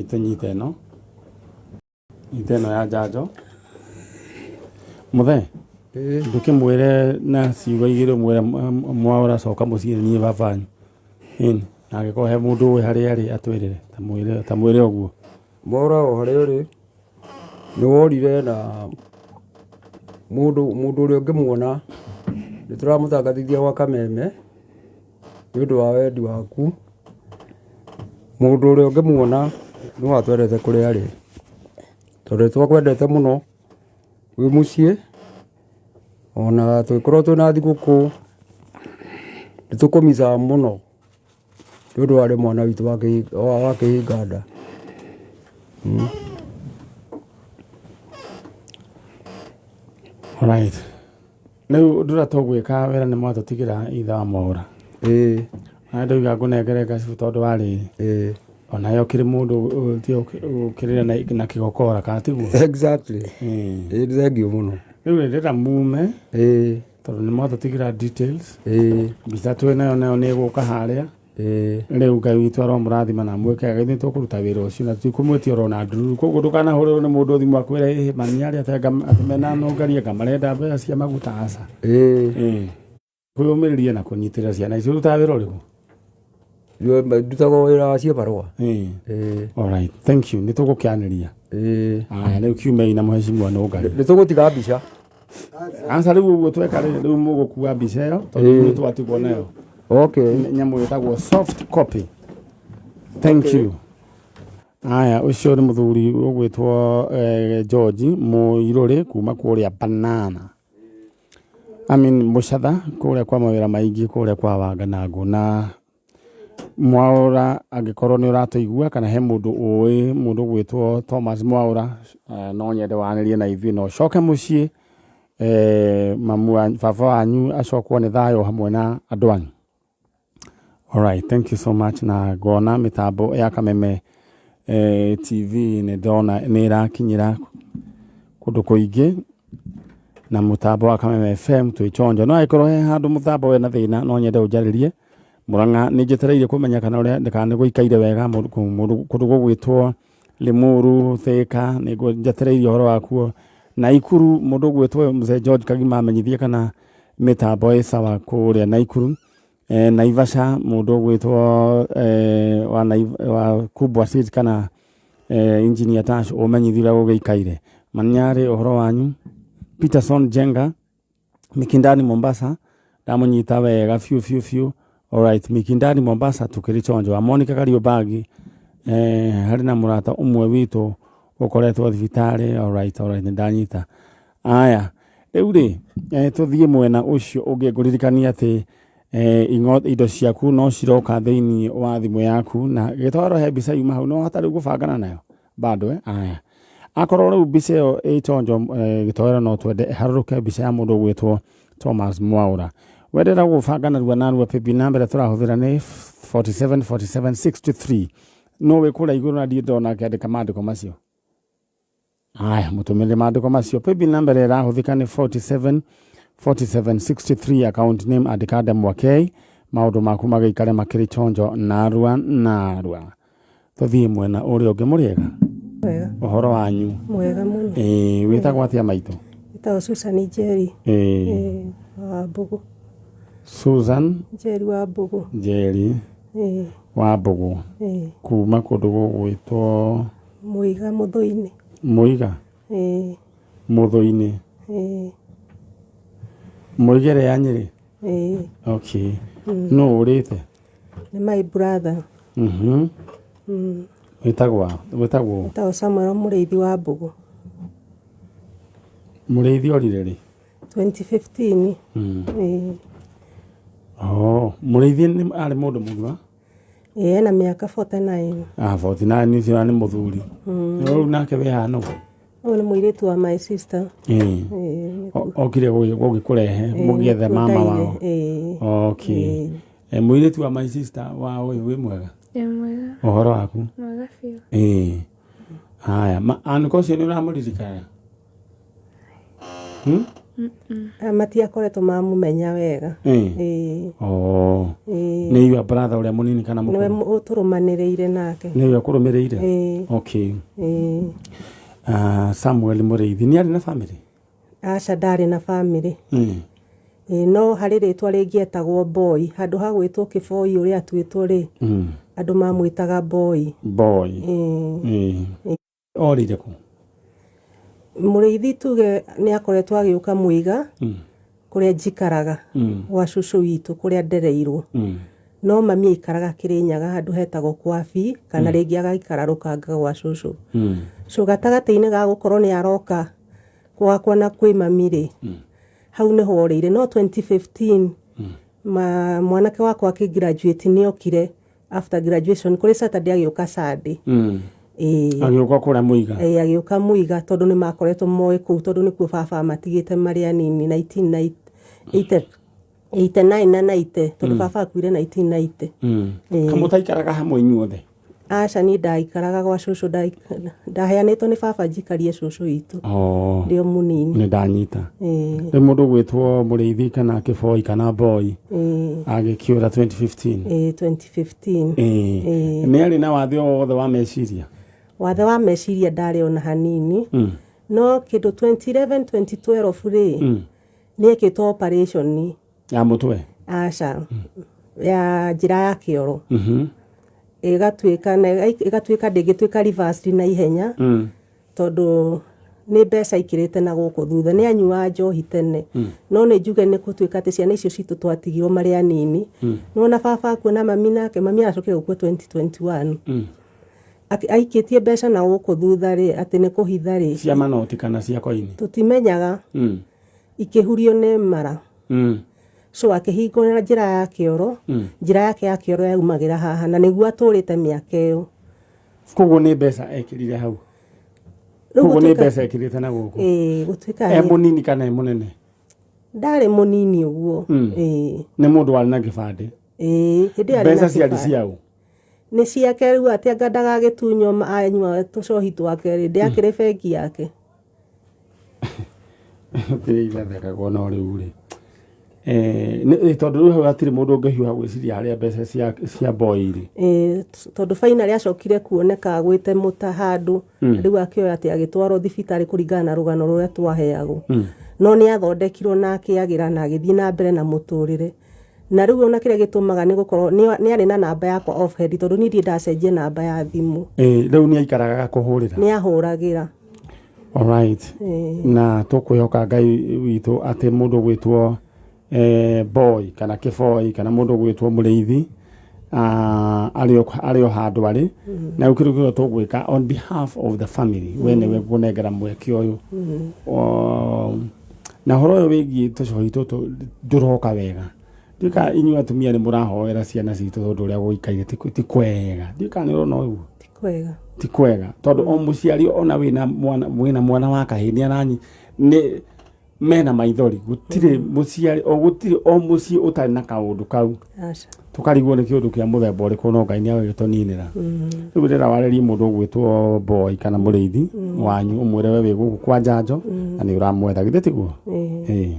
Tũnyite ĩno, nyita ĩno ya njanjo. Mũthee, ndũkĩmwĩre na ciugo igĩrĩ ũmwĩre Mwaũra coka mũciĩ nĩ niĩ baba wanyu. Ĩni, na angĩkorwo he mũndũ ũĩ harĩa arĩ atwĩrĩre, ta mwĩre ũguo. Mwaũra o harĩa ũrĩ, nĩ worire na mũndũ mũndũ ũrĩa ũngĩmuona, nĩ tũramũtangathithia gwa kameme. Nĩ ũndũ wa wendi waku, mũndũ ũrĩa ũngĩmuona no atwerethee kũrĩa arĩ, tondũ nĩ twakwendete mũno wĩ mũciĩ, ona tũngĩkorwo twĩna thigũkũ, nĩ tũkũmicaga mũno, nĩ ũndũ warĩ mwana witũ wa kĩhinga nda. Alright. Rĩu ũndũ ũrĩa tũgwĩka wĩra nĩ mwatũtigĩra ithe wa Mwaũra. Ĩĩ. Na ndoiga ngũnengere gacibũ tondũ wa rĩrĩ. Ĩĩ. Onawe ũkĩrĩ mũndũ ũkĩrĩra na kĩgokora kana tiguo? Exactly. Ĩĩ. Ĩĩ nĩ thengiũ mũno. Rĩu rĩ ndĩrenda mume. Ĩĩ. Tondũ nĩ mwatũtigĩra details. Ĩĩ. Mbica twĩ nayo nayo nĩ ĩgũka harĩa. Ĩĩ. Rĩu Ngai witũ aromũrathima na amwĩke wega ithuĩ tũkũruta wĩra ũcio na tũtikũmwĩtia oro na ndururu koguo ndũkanahũrĩrwo nĩ mũndũ thimũ akwĩre ĩhĩ mami arĩa atĩ mena nũngaria anga marenda mbeca cia maguta aca. Ĩĩ. Ĩĩ. Kwĩyũmĩrĩria na kũnyitĩrĩra ciana icio ũrutaga wĩra ũrĩkũ? Ndutaga wĩra wa ciĩbarũa. Ĩĩ. Ĩĩ. Alright, thank you. Nĩ tũgũkĩanĩria. Ĩĩ. Aya rĩu kiumei na mũhecimua nũngarĩ. Nĩ tũgũtiga mbica. Aca rĩu ũguo tweka rĩ rĩu mũgũkua mbica ĩyo tondũ Ĩĩ. ithuĩ twatigwo nayo. Okay. Nĩ nyamũ ĩtagwo soft copy. Thank you. Aya ũcio nĩ mũthuri ũgwĩtwo eh, George Mũirũrĩ kuma kũrĩa Banana. I mean Mũcatha kũrĩa kwa mawĩra maingĩ kũrĩa kwa Wanganangũ na Mwaũra angĩkorwo nĩ ũratũigua kana he mũndũ ũĩ mũndũ ũgwĩtwo Thomas Mwaũra, no nyende waranĩrie na ithuĩ na ũcoke mũciĩ, mamu wanyu, baba wanyu acokwo nĩ thayũ hamwe na andũ anyu. Alright, thank you so much na ngona mĩtambo ya Kameme TV nĩ ndona nĩ ĩrakinyĩra kũndũ kũingĩ na mũtambo wa Kameme FM twĩ chonjo. No angĩkorwo he handũ mũtambo wĩna thĩna no nyende ũnjarĩrie. Murang'a nĩ njetereire kũmenya kana ũrĩa kana nĩ gũikaire wega kũndũ gũgwĩtwo Limuru, Thika, nĩ njetereire ũhoro wakuo. Naikuru mũndũ ũgwĩtwo Mzee George Kagima amenyithie kana mĩtambo ĩ sawa kũrĩa Naikuru. Naivasha mũndũ ũgwĩtwo wa Kubwa Seeds kana Engineer Tash ũmenyithie ũrĩa gũgĩikaire. Manyarĩ ũhoro wanyu. Peterson Njenga Mikindani Mombasa ndamũnyita wega biũ biũ biũ. Alright, Mikindani Mombasa tukĩrĩ chonjo. Wa Monica Kariũmbangi eh, harĩ na mũrata ũmwe witũ ũkoretwo thibitarĩ. Alright, alright, nĩndanyita. Aya, rĩu rĩ eh, tũthiĩ mwena ũcio ũngĩ ngũririkania atĩ eh, ing'o, indo ciaku no ciroka thĩinĩ wa thimũ yaku na gĩtwaro he mbica yuma hau no wahota rĩu gũbangana nayo bado eh? Aya, akorwo rĩu mbica ĩyo ĩ chonjo eh, gĩtoero no twende ĩharũrũke mbica ya mũndũ ũgwĩtwo Thomas Mwaũra wendera gũbanga narua narua paybill number ĩrĩa tũrahũthĩra nĩ 47 47 63 no wĩ kũrĩa igũrũ na ndirĩ ndona akĩandĩka maandĩko macio. Aya mũtũmĩre maandĩko macio paybill number ĩrĩa ĩrahũthĩka nĩ 47 47 63 account name andĩka Ndemwa K maũndũ maku magĩikare makĩrĩ chonjo narua narua. Tũthiĩ mwena ũrĩa ũngĩ mũrĩega? Wega. Ũhoro wanyu? Mwega mũno. Ĩĩ wĩtagwo atĩa maitũ? Wĩtagwo Susan Njeri. Ĩĩ. Ĩĩ wa Mbũgũ. Susan Njeri wa Mbũgũ. Njeri Ĩĩ. wa Mbũgũ. Ĩĩ. Kuma kũndũ gũgwĩtwo Mũiga Mũthũinĩ. Mũiga? Ĩĩ. Mũthũinĩ. Ĩĩ. Mũiga ĩrĩa ya Nyĩrĩ? Ĩĩ. Okay. Nũ ũrĩte? Nĩ my brother. Mhm. Wĩtagwo wĩtagwo ũ? Wĩtagwo Samuel Mũrĩithi wa Mbũgũ. Mũrĩithi orire rĩ? 2015. Ĩĩ. Oh, Mũrĩithi nĩ arĩ mũndũ mũgima? Ĩĩ ena mĩaka 49. Ah, 49 ũcio nĩ mũthuri. Rĩu nake wĩ haha nũ? Ũyũ nĩ mũirĩtu wa my sister. Ĩĩ. Ĩĩ. Okire gũgĩkũrehe mũgĩethe mama wao. Ĩĩ. Okay. Eh, mũirĩtu wa my sister wa ũyũ wĩ mwega? Ndĩ mwega. Ũhoro waku? Mwega biũ. Ĩĩ. Haya, anũka ũcio nĩ ũramũririkana? Hmm? Matiakoretwo mamũmenya wega. Ĩĩ. Oh. Ĩĩ. Nĩ your brother ũrĩa mũnini kana Nĩwe mũkũrũ? Tũrũmanĩrĩire nake. Nĩwe ũkũrũmĩrĩire? Ĩĩ. Okay. Ĩĩ. Samuel Mũrĩithi nĩ arĩ na family? Aca, ndarĩ na bamĩrĩ. Ĩĩ, no harĩ rĩtwa rĩngĩ etagwo Boy. Handũ ha gwĩtwo Kĩboi ũrĩa atuĩtwo rĩ, andũ mamwĩtaga Boy. Boy. Ĩĩ. Ĩĩ. Orĩire kũ? Mũrĩithi tuge nĩ akoretwo agĩũka Mũiga, kũrĩa njikaraga, gwa cũcũ witũ kũrĩa ndereirwo. No mami aikaraga Kĩrĩnyaga handũ hetagwo kwa Bi, kana rĩngĩ agaikara Rũkanga gwa cũcũ. So gatagatĩ-inĩ ga gũkorwo nĩ aroka gwakwa na kwĩ mami rĩ, hau nĩho orĩire. No 2015 mwanake wakwa akĩ graduate nĩ okire after graduation kũrĩ Saturday agĩũka Sunday. Ĩĩ. Agĩũka kũrĩa Mũiga? Ĩĩ, agĩũka Mũiga tondũ nĩ makoretwo moĩ kũu, tondũ nĩkuo baba matigĩte marĩ anini 1989 na 90, tondũ baba akuire 1990. Ĩĩ. Kamũtaikaraga hamwe inyuothe? Aca, niĩ ndaikaraga gwa cũcũ, ndaheanĩtwo nĩ baba njikarie cũcũ witũ Oh. ndĩ o mũnini. Nĩ ndanyita. Ĩĩ. Rĩu mũndũ ũgwĩtwo Mũrĩithi kana Kĩboi kana Boy Ĩĩ. agĩkĩũra 2015? Ĩĩ, 2015. Ĩĩ. Ĩĩ. Nĩ arĩ na wathe o wothe wa meciria? Wathe wa meciria ndarĩ ona hanini. No kĩndũ 2011 2012 rĩ, nĩ ekĩtwo operation. Ya mũtwe? Aca, ya njĩra ya kĩoro. Ĩgatuĩka ĩgatuĩka ndĩngĩtuĩka reversed na ihenya, tondũ nĩ mbeca ikĩrĩte na gũkũ thutha. Nĩ anyuaga njohi tene, no nĩ njuge nĩ gũtuĩka atĩ ciana icio citũ twatigirwo marĩ anini. Nĩwona baba akua na mami nake, mami aracokire gũkua 2021. Aikĩtie mbeca na gũkũ thutha rĩ, atĩ nĩ kũhitha rĩ. Cia manoti kana cia koini? Tũtimenyaga. Ikĩhurio nĩ mara. So akĩhingũra njĩra ya kĩoro. Njĩra yake ya kĩoro yaumagĩra haha, na nĩguo atũrĩte mĩaka ĩyo. Koguo nĩ mbeca ekĩrire hau? Rĩu Koguo nĩ gũtuĩka- mbeca ekĩrĩte na gũkũ? Ĩĩ, gũtuĩka E mũnini kana e mũnene? Ndarĩ mũnini ũguo. Ĩĩ. Nĩ mũndũ warĩ na gĩbandĩ? Ĩĩ, hĩndĩ ĩyo arĩ na Mbeca ciarĩ kĩbandĩ. ciaũ? Nĩ ciake. Rĩu atĩ anga ndagagĩtunywo anyua tũcohi twake rĩ, ndĩakĩrĩ bengi yake. Gũtirĩ irathekagwo, no rĩu rĩ, tondũ rĩu hau hatirĩ mũndũ ũngĩhiũha gwĩciria harĩa mbeca cia Boy irĩ. Ĩĩ, tondũ finally acokire kuoneka agwĩte mũta handũ. Rĩu akĩoya atĩ agĩtwarwo thibitarĩ kũringana na rũgano rũrĩa twaheagwo. No nĩ athondekirwo na akĩagĩra na agĩthiĩ na mbere na mũtũrĩre. Na rĩu ona kĩrĩa gĩtũmaga nĩ gũkorwo nĩ arĩ na namba yakwa off head, tondũ niĩ ndirĩ ndacenjia namba ya thimũ. Ĩĩ, rĩu nĩ aikaraga gakũhũrĩra? Nĩ ahũragĩra. Alright. Ĩĩ. Na tũkwĩhoka Ngai witũ atĩ mũndũ ũgwĩtwo Boy kana Kĩboi kana mũndũ ũgwĩtwo Mũrĩithi, arĩ o handũ arĩ. Na rĩu kĩndũ kĩrĩa tũgwĩka on behalf of the family, we nĩwe ngũnengera mweke ũyũ. Na ũhoro ũyũ wĩgiĩ tũcohi tũtũ ndũroka wega. Ndiũĩ inyuĩ atumia nĩ mũrahoera ciana citũ, tondũ ũrĩa gũikaire ti kwega. Ndiũĩ kana nĩ ũrona ũguo. Ti kwega. Ti kwega, tondũ o mũciari ona wĩna mwana wa kahĩĩ nĩ aranyi nĩ mena maithori. Gũtirĩ mũciari o gũtirĩ o mũciĩ ũtarĩ na kaũndũ kau. Aca. Tũkarigwo nĩ kĩũndũ kĩa mũthemba ũrĩkũ, no Ngai nĩ agĩtũninĩra. Rĩu ndĩrenda warĩrie mũndũ ũgwĩtwo Boy kana Mũrĩithi wanyu, ũmwĩre we wĩ gũkũ kwa njanjo na nĩ ũramwetha, githĩ tiguo? Ĩĩ.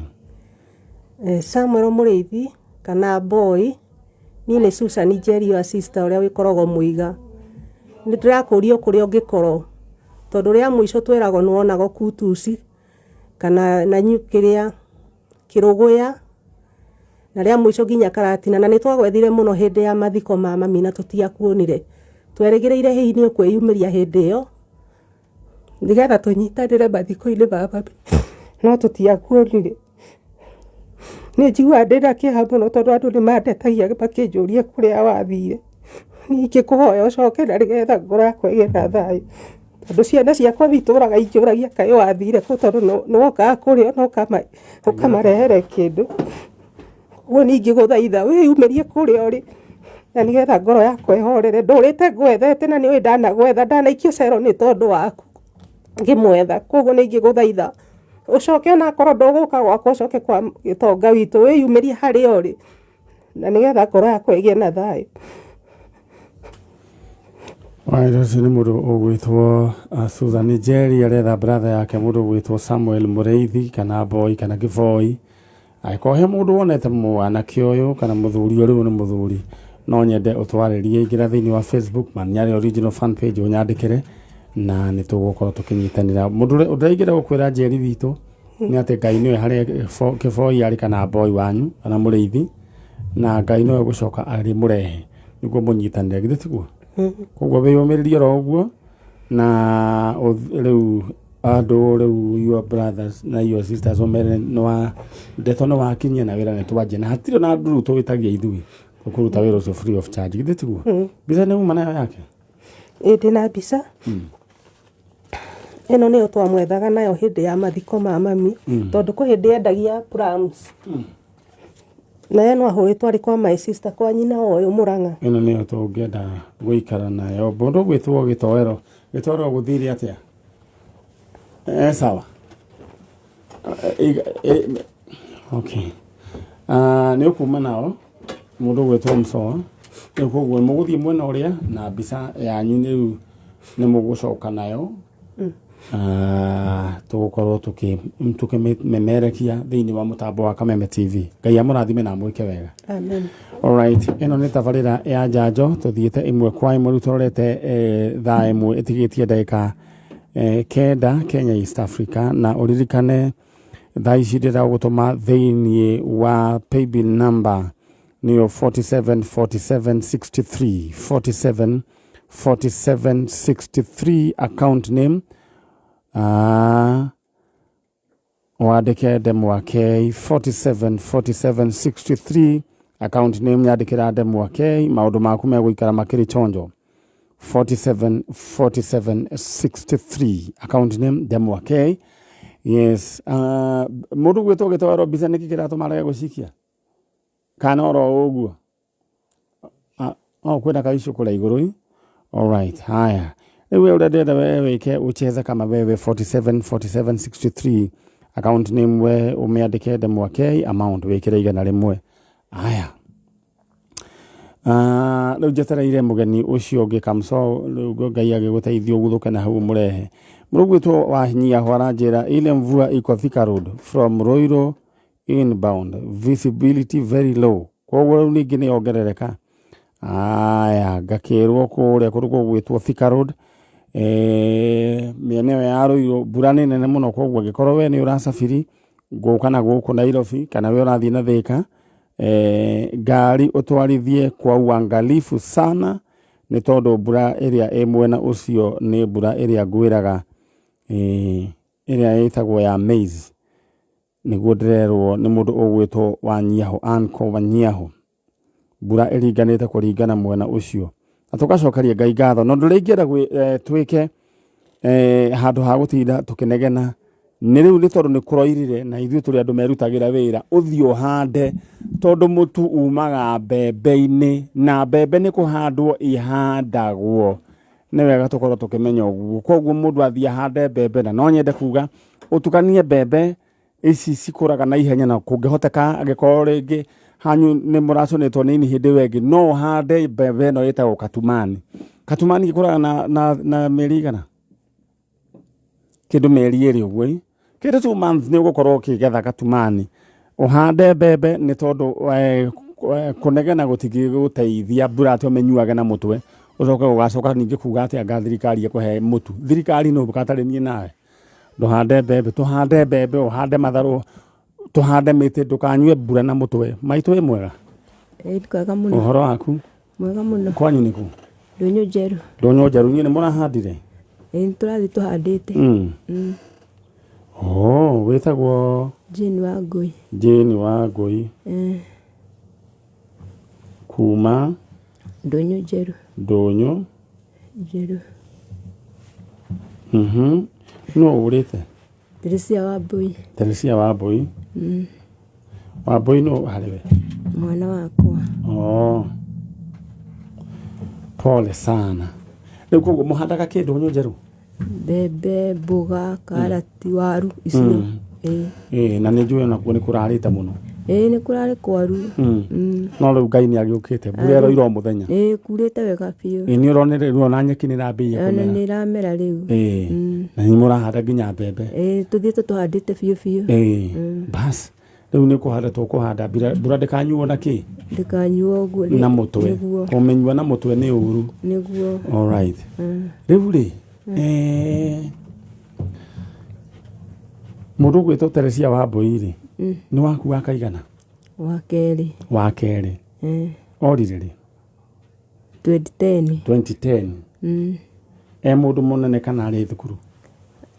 Ĩĩ. Samuel Mũrĩithi kana Boy, niĩ nĩ Susan Njeri, your sister ũrĩa wĩkoragwo Mũiga. Nĩ ndĩrakũria kũrĩa ũngĩkorwo, tondũ rĩa mũico twĩragwo nĩ wonagwo Kutuci kana na kĩrĩa Kĩrũgũya, na rĩa mũico nginya Karatina. Na nĩ twagwethire mũno hĩndĩ ya mathiko ma mami na tũtiakuonire. Twerĩgĩrĩire hihi nĩ ũkwĩyumĩria hĩndĩ ĩyo nĩgetha tũnyitanĩre mathiko-inĩ ma mami, no tũtiakuonire. Nĩ njiguaga ndĩna kĩeha mũno, tondũ andũ nĩ mandetagia makĩnjũria kũrĩa wathire. Niĩ ingĩkũhoya ũcoke na nĩgetha ngoro yakwa ĩgĩe na thayũ, tondũ ciana ciakwa itũraga injũragia kaĩ wathire kũ, tondũ nĩ wokaga kũrĩa na ũkamarehere kĩndũ. Ũguo niĩ ingĩgũthaitha wĩyumĩrie kũrĩa ũrĩ na nĩgetha ngoro yakwa ĩhorere. Ndũrĩte ngwethete na nĩũĩ ndanagwetha, ndanaikio cero nĩ tondũ waku ngĩmwetha. Koguo nĩ ingĩgũthaitha ũcoke, onakorwo ndũgũka gwakwa, ũcoke kwa gĩtonga witũ, wĩyumĩrie harĩa ũrĩ na nĩgetha ngoro yakwa ĩgĩe na thayũ. Right, ũcio nĩ mũndũ ũgwĩtwo Susan Njeri aretha brother yake mũndũ ũgwĩtwo Samuel Mũrĩithi kana Boy kana Kĩboi. Angĩkorwo he mũndũ wonete mwanake ũyũ kana mũthuri ũyũ, rĩu nĩ mũthuri, no nyende ũtwarĩrie. Ingĩra thĩinĩ wa Facebook Manyarĩ Original fan page ũnyandĩkĩre na nĩ tũgũkorwo tũkĩnyitanĩra. Mũndũ ũrĩa ũrĩa ingĩenda gũkwĩra Njeri witũ nĩ atĩ Ngai nĩwe harĩa Kĩboi arĩ kana Boy wanyu kana Mũrĩithi, na Ngai nĩwe gũcoka arĩmũrehe nĩguo mũnyitanĩre, githĩ tiguo? Koguo wĩyũmĩrĩrie oro ũguo na rĩu andũ rĩu your brothers na your sisters ũmere nĩ ndeto nĩ wakinyia na wĩra nĩ twanjia na hatirĩ na nduru tũwĩtagia ithuĩ tũkũruta wĩra ũcio free of charge, githĩ tiguo? Mbica nĩ uma nayo yake? Ĩ, ndĩna mbica ĩno nĩyo twamwethaga nayo hĩndĩ ya mathiko ma mami, tondũ kwĩ hĩndĩ endagia plums na ĩno ahũrĩtwo arĩ kwa my sister, kwa nyina wa ũyũ Mũrang'a. Ĩno nĩyo tũngĩenda gũikara nayo. Mũndũ ũgwĩtwo Gĩtoero, Gĩtoero, gũthire atĩa? Sawa. Okay. Nĩ ũkuma nao mũndũ ũgwĩtwo Msoa. Rĩu koguo mũgũthiĩ mwena ũrĩa na mbica yanyu rĩu nĩ mũgũcoka nayo. Tũgũkorwo tũkĩmemerekia thĩinĩ wa mũtambo wa Kameme TV. Ngai amũrathime na amwĩke wega. Amen. Alright, ĩno nĩ tabarĩra ya njanjo, tũthiĩte ĩmwe kwa ĩmwe. Rĩu tũrorete thaa 1 ĩtigĩtie ndagĩka 9 Kenya, East Africa, na ũririkane thaa ici ndĩrenda gũtũma thĩinĩ wa paybill number nĩyo 47 47 63, 47 47 63, account name wandĩke Ndemwa K. 47 47 63, account name yandĩkĩra Ndemwa K, maũndũ maku megũikara makĩrĩ chonjo. 47 47 63, account name Ndemwa K. Yes, mũndũ gwĩtwo Gĩtoero, mbica nĩkĩ kĩratũma arege gũcikia kana oro ũguo? Oh, kwĩna kaicũ kũrĩa igũrũ ĩ. Alright, haya, rĩu we ũrĩa ndĩrenda we wĩke, ucheze kama wewe. 47 47 63, account name we ũmĩandĩke Ndemwa K, amount wĩkĩre 100. Haya. Rĩu njetereire mũgeni ũcio ũngĩ Kamso, rĩu Ngai agĩgũteithia ũguthũke na hau mũrehe. Mũrũgwĩtwo wa Nyiaho aranjĩra ile mvua iko Thika Road from Ruiru inbound, visibility very low, koguo rĩu ningĩ nĩ yongerereka. Aya, ngakĩrwo kũrĩa kũndũ gũgwĩtwo Thika Road, mĩena ĩyo ya Ruiru, mbura nĩ nene mũno. Koguo angĩkorwo we nĩ ũracabiri gũka na gũkũ Nairobi kana we ũrathiĩ na Thika, ngari ũtwarithie kwa uangalifu sana, nĩ tondũ mbura ĩrĩa ĩ mwena ũcio nĩ mbura ĩrĩa ngwĩraga, ĩrĩa ĩtagwo ya maize, nĩguo ndĩrerwo nĩ mũndũ ũgwĩtwo Wanyiaho, Anko Wanyiaho. Mbura ĩringanĩte kũringana mwena ũcio na tũgacokeria Ngai ngatho. No ndũrĩa ingĩenda twĩke, handũ ha gũtinda tũkĩnegena nĩ rĩu, nĩ tondũ nĩ kũroirire na ithuĩ tũrĩ andũ merutagĩra wĩra, ũthiĩ ũhande, tondũ mũtu umaga mbembe-inĩ na mbembe nĩ kũhandwo ihandagwo. Nĩ wega tũkorwo tũkĩmenya ũguo. Koguo mũndũ athiĩ ahande mbembe, na no nyende kuga ũtukanie mbembe ici cikũraga na ihenya, na kũngĩhoteka angĩkorwo rĩngĩ hanyu nĩ mũraconĩtwo nĩ ini hĩndĩ ĩyo ĩngĩ, no ũhande mbembe ĩno ĩtagwo katumani. Katumani ĩkũraga na mĩeri igana kĩndũ, mĩeri 2 ũguo ĩ, kĩndũ 2 months nĩ ũgũkorwo ũkĩgetha katumani. Ũhande mbembe nĩ tondũ kũnegena gũtingĩgũteithia. Mbura atĩ ũmĩnyuage na mũtwe, ũcoke ũgacoka ningĩ kuga atĩ anga thirikari ĩkũhe mũtu. Thirikari nũ gatarĩ niĩ nawe? Ndũhande mbembe, tũhande mbembe, ũhande matharũ, tũhande mĩtĩ, ndũkanyue mbura na mũtwe. Maitũ, wĩ mwega? Ĩ, kwega mũno. Ũhoro waku? Mwega mũno. Kwanyu nĩkũ? Ndũnyũ Njerũ. Ndũnyũ Njerũ. Inyuĩ nĩ mũrahandire? Ĩ, nĩtũrathiĩ tũhandĩte. Oh, wĩtagwo? Jane wa Ngũi. Jane wa Ngũi. Kuma? Ndũnyũ Njerũ. Ndũnyũ Njerũ. Nũ ũrĩte? Teresia wa Mbũi. Teresia wa Mbũi. Wa Mbũi nũ harĩ we? Mwana wakwa. Oh. Pole sana. Rĩu koguo mũhandaga kĩ Ndũnyũ Njerũ? Mbembe, mboga, karati, waru icio. Ĩ. Ĩ, na nĩ njũĩ onakuo nĩ kũrarĩte mũno. Ĩĩ nĩ kũrarĩ kwaru. No rĩu Ngai nĩ agĩũkĩte, mbura ĩroira o mũthenya. Ĩĩ kurĩte wega biũ. Ĩĩ nĩ ũronire rĩu ona nyeki nĩ ĩrambĩrĩria Ona kũmera. nĩ ĩramera rĩu. Ĩĩ na nĩ mũrahanda nginya mbembe. Ĩĩ tũthiĩte tũhandĩte biũ biũ. Ĩĩ bas rĩu nĩ kũhanda tũkũhanda mbura ndĩkanyuo na kĩ Ndĩkanyuo ũguo. na mũtwe. Nĩguo. Kũmĩnyua na mũtwe nĩ ũru. Nĩguo. All right. Rĩu rĩ mũndũ ũgwĩtwo Teresia Wambui rĩ nĩ waku wa kaigana? Wa kerĩ. Wa kerĩ. Eh, Orire rĩ? 2010. 2010. E mũndũ mũnene kana arĩ thukuru?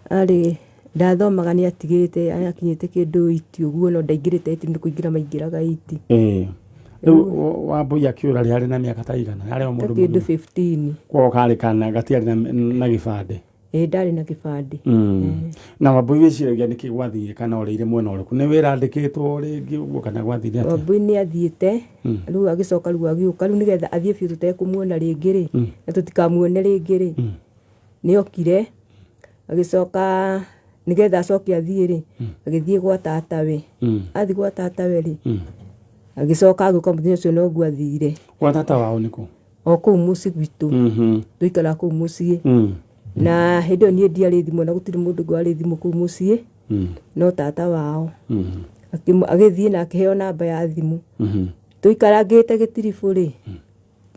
Arĩ ndathomaga nĩ atigĩte akinyĩte kĩndũ iti ũguo no ndaingĩrĩte iti nĩ kũingĩra maingĩraga iti. Ĩĩ. Rĩu Wambui akĩũra rĩ arĩ na mĩaka ta igana? Arĩ o Ta mũndũ kĩndũ mũgima? 15. Koguo karĩ kana gatiarĩ na gĩbandĩ. Ĩĩ ndarĩ na gĩbandĩ. Na Wambui wĩciragia nĩkĩ gwathire kana orĩire mwena ũrĩkũ? Nĩ wĩra andĩkĩtwo rĩngĩ ũguo kana gwathire atĩa? Wambui nĩ athiĩte rĩu agĩcoka rĩu agĩũka rĩu nĩgetha athiĩ biũ tũtekũmuona rĩngĩ rĩ na tũtikamuone rĩngĩ rĩ nĩ okire agĩcoka nĩgetha acoke athiĩ rĩ agĩthiĩ gwa tatawe. Athiĩ gwa tatawe rĩ agĩcoka agĩũka mũthenya ũcio noguo athire. Gwa tata wao nĩ kũ? O kũu mũciĩ gwitũ. Tũikaraga kũu mũciĩ. Na hĩndĩ ĩyo niĩ ndiarĩ thimũ na gũtirĩ mũndũ ũngĩ warĩ thimũ kũu mũciĩ no tata wao. Agĩthiĩ na akĩheo namba ya thimũ. Tũikarangĩte gĩtiribũ rĩ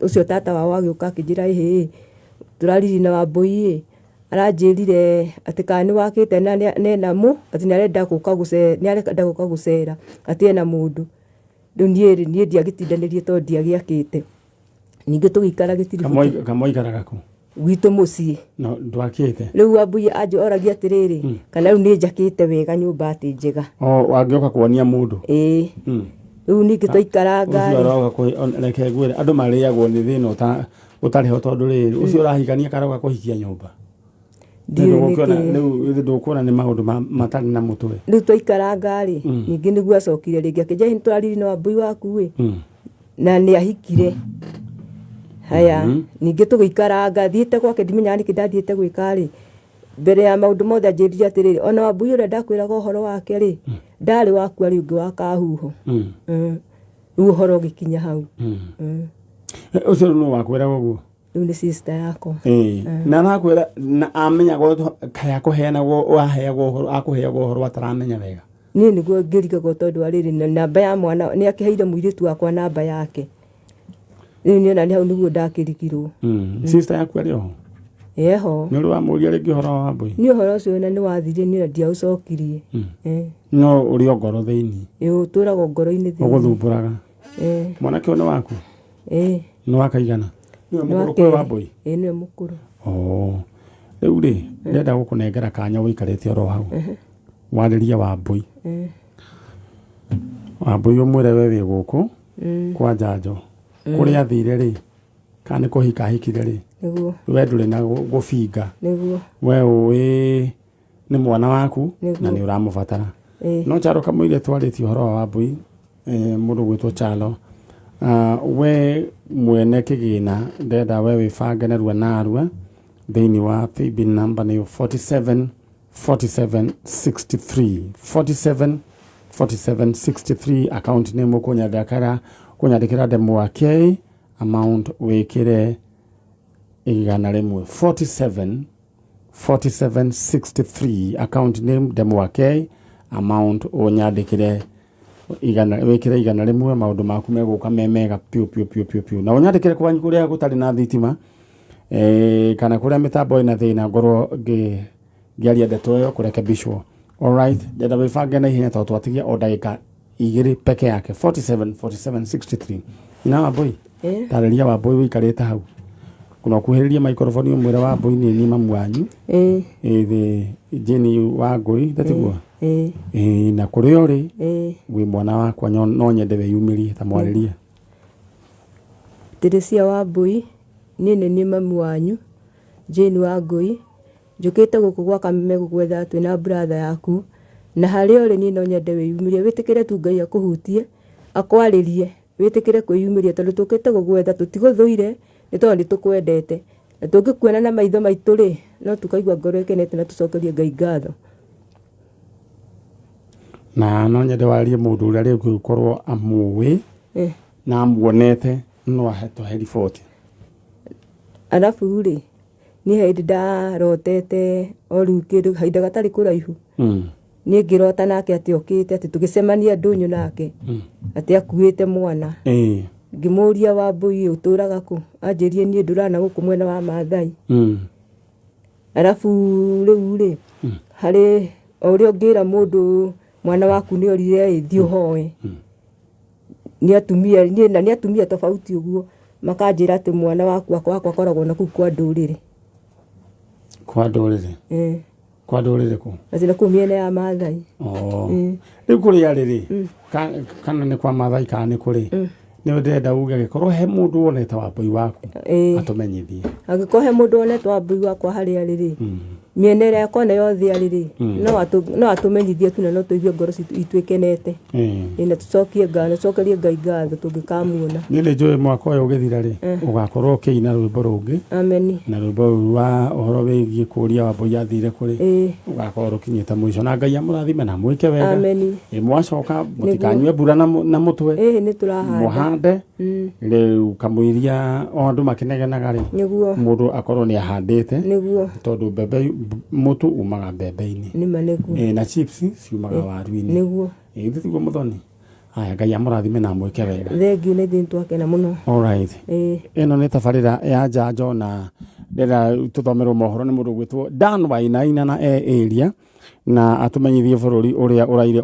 ũcio tata wao agĩũka akĩnjĩra ĩhĩ tũraririe na Wambui ĩ aranjĩrire atĩ kana nĩ wakĩte na nena mũ atĩ nĩ arenda gũka gũcera atĩ ena mũndũ. Rĩu niĩ rĩ niĩ ndiagĩtindanĩrie tondũ ndiagĩakĩte. Ningĩ tũgĩikara gĩtiribũ. Kamũikaraga kũ? Gwitũ mũciĩ. No ndwakĩte? Rĩu Wambui oragia atĩrĩrĩ kana rĩu nĩ njakĩte wega nyũmba atĩ njega. O angĩũka kuonia mũndũ? Ĩĩ. Rĩu ningĩ twaikaranga Ũcio aroka reke ngwĩre andũ marĩagwo nĩ thĩna ũtarĩ ho tondũ rĩrĩ ũcio ũrahikania karoka kũhikia nyũmba. Ndiũĩ nĩkĩ. Rĩu ndũkuona nĩ maũndũ matarĩ na mũtwe. Rĩu twaikaranga rĩ ningĩ nĩguo acokire rĩngĩ akĩnjĩra nĩ tũraririe na Wambui waku ĩ na nĩ ahikire. Haya ningĩ tũgĩikaranga thiĩte gwake ndimenyaga nĩkĩ ndathiĩte gwĩka rĩ mbere ya maũndũ mothe anjĩrire atĩrĩrĩ ona Wambui ũrĩa ndakwĩraga ũhoro wake rĩ ndarĩ waku arĩ ũngĩ wa kahuho. Rĩu ũhoro ũgĩkinya hau. Ũcio rĩu nũ wakwĩraga ũguo? Rĩu nĩ sister yakwa. Na arakwĩra na amenyaga kaĩ akũheanagwo waheagwo ũhoro akũheagwo ũhoro ataramenya wega. Niĩ nĩguo ngĩrigagwo tondũ wa rĩrĩ namba ya mwana nĩ akĩheire mũirĩtu wakwa namba yake. Rĩu niĩ ona nĩ hau nĩguo ndakĩrigirwo. Sister yaku arĩ oho? Eho. Nĩ ũrĩ wamũria rĩngĩ ũhoro wa Wambui? Niĩ ũhoro ũcio ona nĩ wathirire niĩ ona ndiaũcokirie. No ũrĩ o ngoro thĩinĩ. Ĩĩ ũtũraga ngoro-inĩ thĩinĩ. Ũgũthumbũraga. Mwanake ũyũ nĩ waku? Ĩĩ. Nĩ wa kaigana? Nĩwe mũkũrũ kwĩ Wambui? Ĩĩ nĩwe mũkũrũ. Rĩu rĩ ndĩrenda gũkũnengera kanya ũikarĩte oro hau. Warĩrie Wambui. Wambui ũmwĩre we wĩ gũkũ kwa njanjo. Kũrĩa athire rĩ kana nĩ kũhika ahikire rĩ Nĩguo. we ndũrĩ na gũbinga. Nĩguo. We ũĩ nĩ mwana waku na nĩ ũramũbatara. No Charo kamũira twarĩtie ũhoro wa Wambui mũndũ ũgwĩtwo Charo we mwene kĩgĩna ndenda we wĩbange narua narua thĩinĩ wa paybill number nĩyo 47 47 63 47 47 63 account name ũkũnyandĩkĩra ndemwa K amount wĩkĩre 100 47 47 63 account name ndemwa K amount ũnyandĩkĩre wĩkĩre 100 maũndũ maku megũka me mega piũ piũ piũ piũ piũ na ũnyandĩkĩre kwanyu kũrĩa gũtarĩ na thitima kana kũrĩa mĩtambo ĩna thĩna ngorwo ngĩaria ndeto ĩyo kũrekebishwo. Alright, ndenda wĩbange na ihenya tondũ twatigia o ndagĩka 2 peke yake 47 47 63. Nyina Wambui, tarĩria Wambui ũikarĩte hau kuna kuhĩrĩria microphone ũmwĩre Wambui nĩ niĩ mamu wanyu. Ĩĩ Jane Wangũi ndatiguo? Ĩĩ na kũrĩa ũrĩ wĩ mwana wakwa no nyende wĩyumĩrie ta mwarĩrie. Teresia Wambui niĩ nĩ niĩ mamu wanyu Jane Wangũi njũkĩte gũkũ gwa Kameme gũgwetha twĩna brother yaku na harĩa ũrĩ niĩ no nyende wĩyumĩrie wĩtĩkĩre tu Ngai akũhutie akwarĩrie wĩtĩkĩre kwĩyumĩria tondũ tũkĩte gũgwetha tũtigũthũire nĩ tondũ nĩ tũkwendete na tũngĩkuona na maitho maitũ rĩ no tũkaigua ngoro ĩkenete na tũcokerie Ngai ngatho. Na no nyende warie mũndũ ũrĩa rĩu gũkorwo amũĩ na amuonete no ahetũhe riboti. Arabu rĩ, niĩ hĩndĩ ndarotete o rĩu kĩndũ kahinda gatarĩ kũraihu, niĩ ngĩrota nake atĩ okĩte, atĩ tũgĩcemania ndũnyũ nake, atĩ akuĩte mwana. Ngĩmũria, Wambũi ũtũraga kũ? Anjĩrie niĩ ndũraga na gũkũ mwena wa Maathai. Arabu rĩu rĩ, harĩ o ũrĩa ũngĩra mũndũ mwana waku nĩ orire ĩ, thiĩ ũhoe. Nĩ atumia, niĩ na nĩ atumia tofauti ũguo, makanjĩra atĩ mwana waku wakwa akoragwo na kũu kwa ndũrĩrĩ. Kwa ndũrĩrĩ? Kwa ndũrĩrĩ kũ? Atĩ na kũu mĩena ya Maathai. Oh. Rĩu kũrĩa rĩ rĩ, kana nĩ kwa Maathai kana nĩ kũrĩ, nĩ ndĩrenda uge gĩkorwo he mũndũ wonete Wambũi waku, atũmenyithie. Angĩkorwo he mũndũ wonete Wambũi wakwa harĩa arĩ rĩ, mĩena ĩrĩa kona yothe arĩ rĩ, no atũmenyithie tu, na no tũigue ngoro citũ ituĩkenete. Ĩ, na tũcokie ngatho, tũcokerie Ngai ngatho tũngĩkamuona. Niĩ nĩ njũĩ mwaka ũyũ ũgĩthira rĩ, ũgakorwo ũkĩina rwĩmbo rũngĩ. Ameni. Na rwĩmbo rũu rwa ũhoro wĩgiĩ kũũria Wambũi athire kũrĩ, ũgakorwo rũkinyĩte mũico, na Ngai amũrathime na mwĩke wega. Ameni. Ĩ, mwacoka mũtikanyue mbura na mũtwe. Ĩĩ, nĩ tũrahanda. Mũhande rĩu kamũiria o andũ makĩnegenaga rĩ, mũndũ akorwo nĩ ahandĩte, tondũ mbembe, mũtu umaga mbembe-inĩ. Nĩma nĩguo. Ĩ, na chips ciumaga waru-inĩ. Ĩ, githĩ tiguo Mũthoni? Haya, Ngai amũrathime na amwĩke wega. Thengiũ, nĩ ithuĩ nĩtwakena mũno. Alright. Ĩno nĩ tabarĩra ya njanjo, na ndĩrenda tũthomerwo mohoro nĩ mũndũ ũgwĩtwo Dan Wainaina na e area, na atũmenyithie bũrũri ũrĩa ũraire.